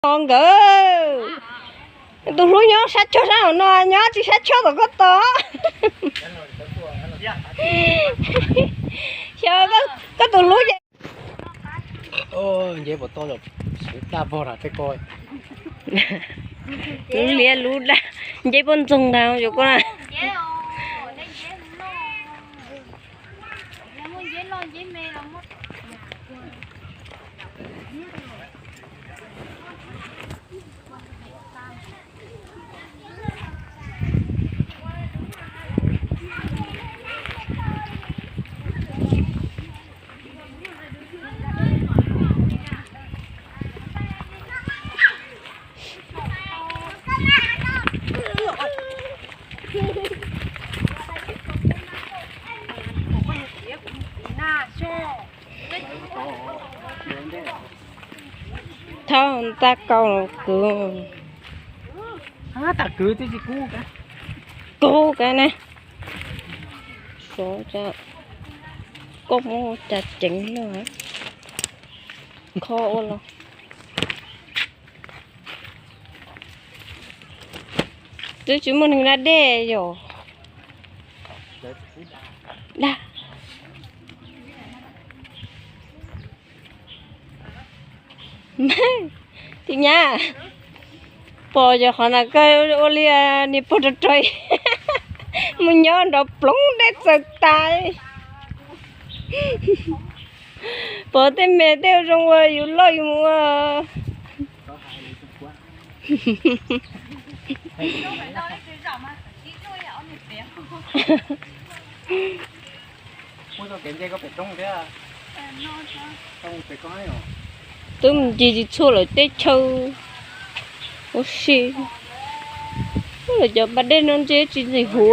no nkawd. Tus hlub nyob sab choj sab hauv no, nyob tsis sab choj tom koj tos. Xyov koj tus hlub ces. Nce puas tau, xyov daj vog na tej ko. Lub liab lub daj, nce puas ntxoog ntag cov ko na. Thauj ntxa kaus kwv, kub ka na. Koj muab cas ceev no, kho ua los. Twb tsis muaj neeg da dej yom. Da. Tis nyab, pom cov qhov na koj ua li niag pog rog rog mus nyob nrov ploov dej txawv tas. Pom tej me tej zoo ua yus loj yus mus ua. Twb mus ncig tsis txhua lawm teb chaws. Ua si, lawv cov pas dej no ntshe tsis ntxim huv.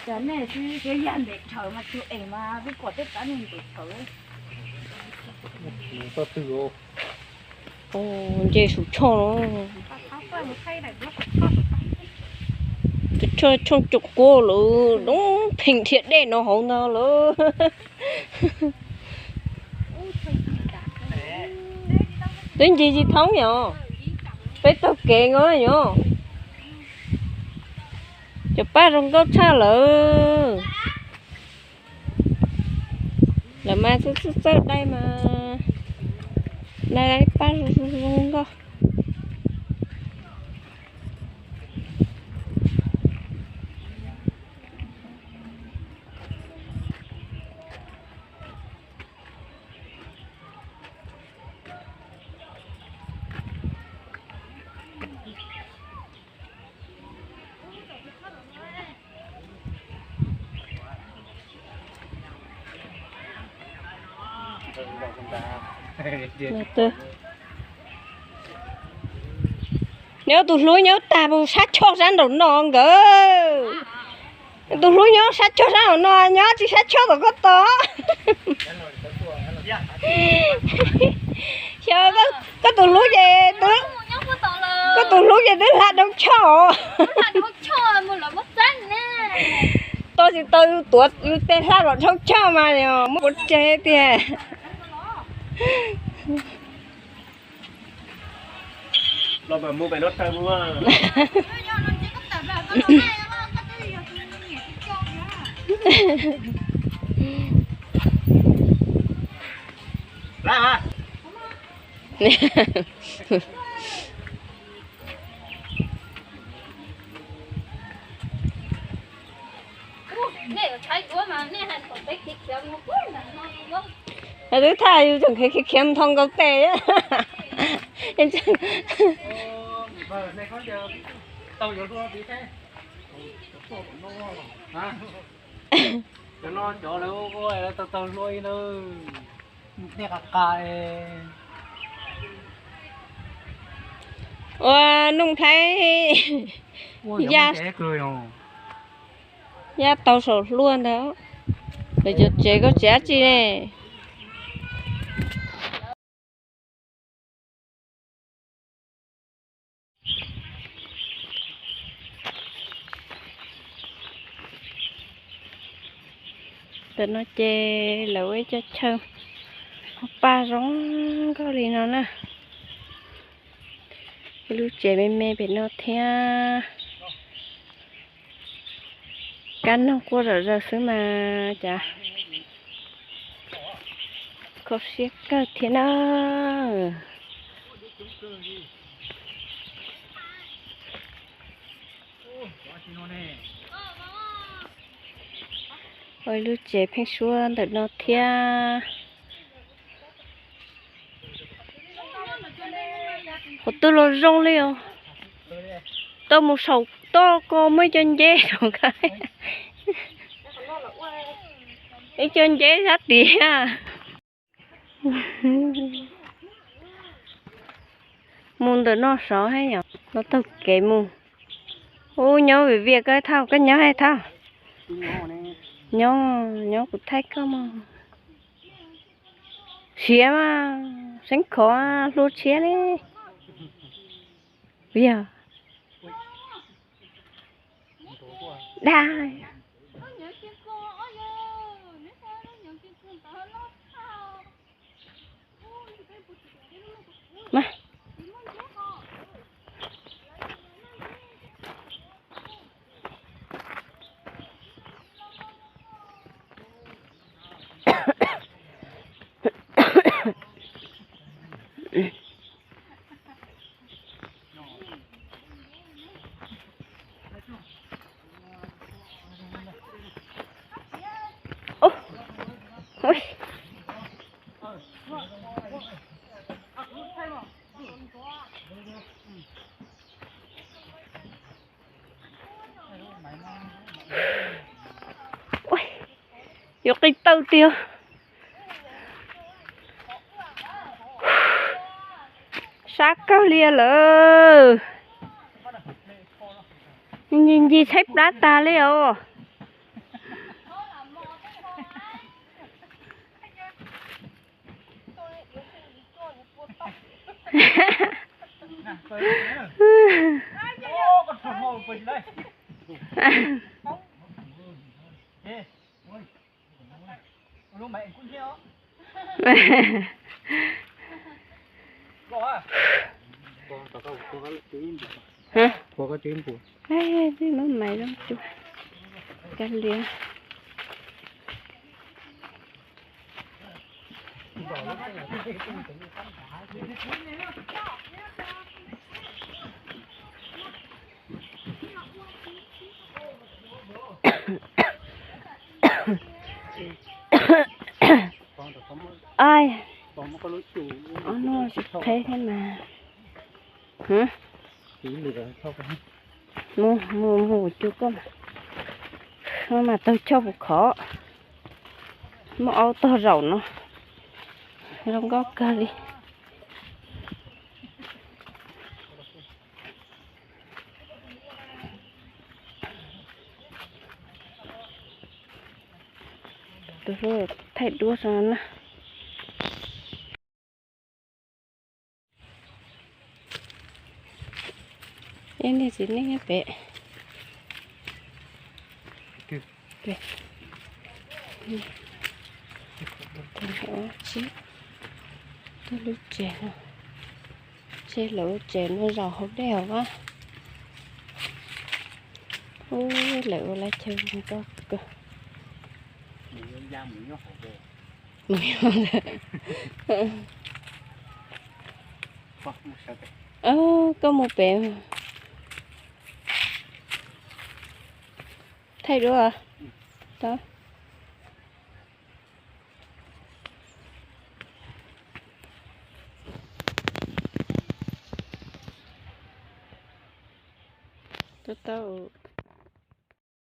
Cov nej xwb, yam npem rhawv mas tus es mas twb pom tej tsav neeg npem rhawv. Nce saum tshoj no. Tus tshoj tshoj tsoom quab lawm, doob pheem dhia dej no hauv ntag lawm. Twb ncig tsis thoob yom, peb taug kev nkaus yom. Cov paj zoo nkauj tshaj lawm. Lawv mas txawj txawj txawj dai mas, dai paj zoo zoo nkauj. Neb tus hlub nyob tag mus sab choj sab nraum no nkawd. Tus hlub nyob sab choj sab nraum no, nyob tsis sab choj tom koj tos. Xyov koj tus hlub ces twb, koj tus hlub ces twb hla dhau choj. Tau tsis tau yus tuav yus tej hla los dhau choj mas yog muab ua tseg tiag. Twb thaij yus tseem khiav khiav mus thoob nkaus tes. Tau yuav hlua pib thiab. Cov no cov lawv ua lawv tau tau hlua li na. Tej qa qa. Ua Nuj Thaib ya, ya tau saum hlua ntawd. Lawv cov tsev koj tsev dab tsi ne? Ntawm no ces lawv ua ib co chaw paj zoo nkauj li no na. Ib lub tsev me me pem no thiab. Kab noog quaj zom zaws xwb mas cas kho siab kawg thiab na. Ua ib lub tsev pheeb suab ntawm no thiab. Qhov twg los zoo li os. Tau mus saum toj ko muaj ib co nceb saum ko. Ib co nceb sab tid. Mus ntawm no saud thiab yom, los taug kev mus. Ub, nyob Vim Vias koj thauj, koj nyob thiab thauj. Nyob, nyob kuv thaij koj mog. Siav mas, seev khov hlua tshiab li. Yog. Dag. Yuav qis taw tiag. Sab kawg li lawm. Ncig ncig tshaib plab tag li os. Twb muab maiv zoo cua kav liam. Ai, ob no tsis qheb thiab mas. Mus mus mus cua koj mas. No mas taug choj puas khov. Muaj aub tog zaum no, zoo nkauj kawg li. Tus hlub thaij duab no na. Ib niag txiv neej pem. Tsib, lub tsev no, tseg lawv lub tsev no zaum hauv dej hauv a. Ub, lawv ua lawv chaw zoo nkauj kawg. Koj mus pem. Thaij duab. Tau tau.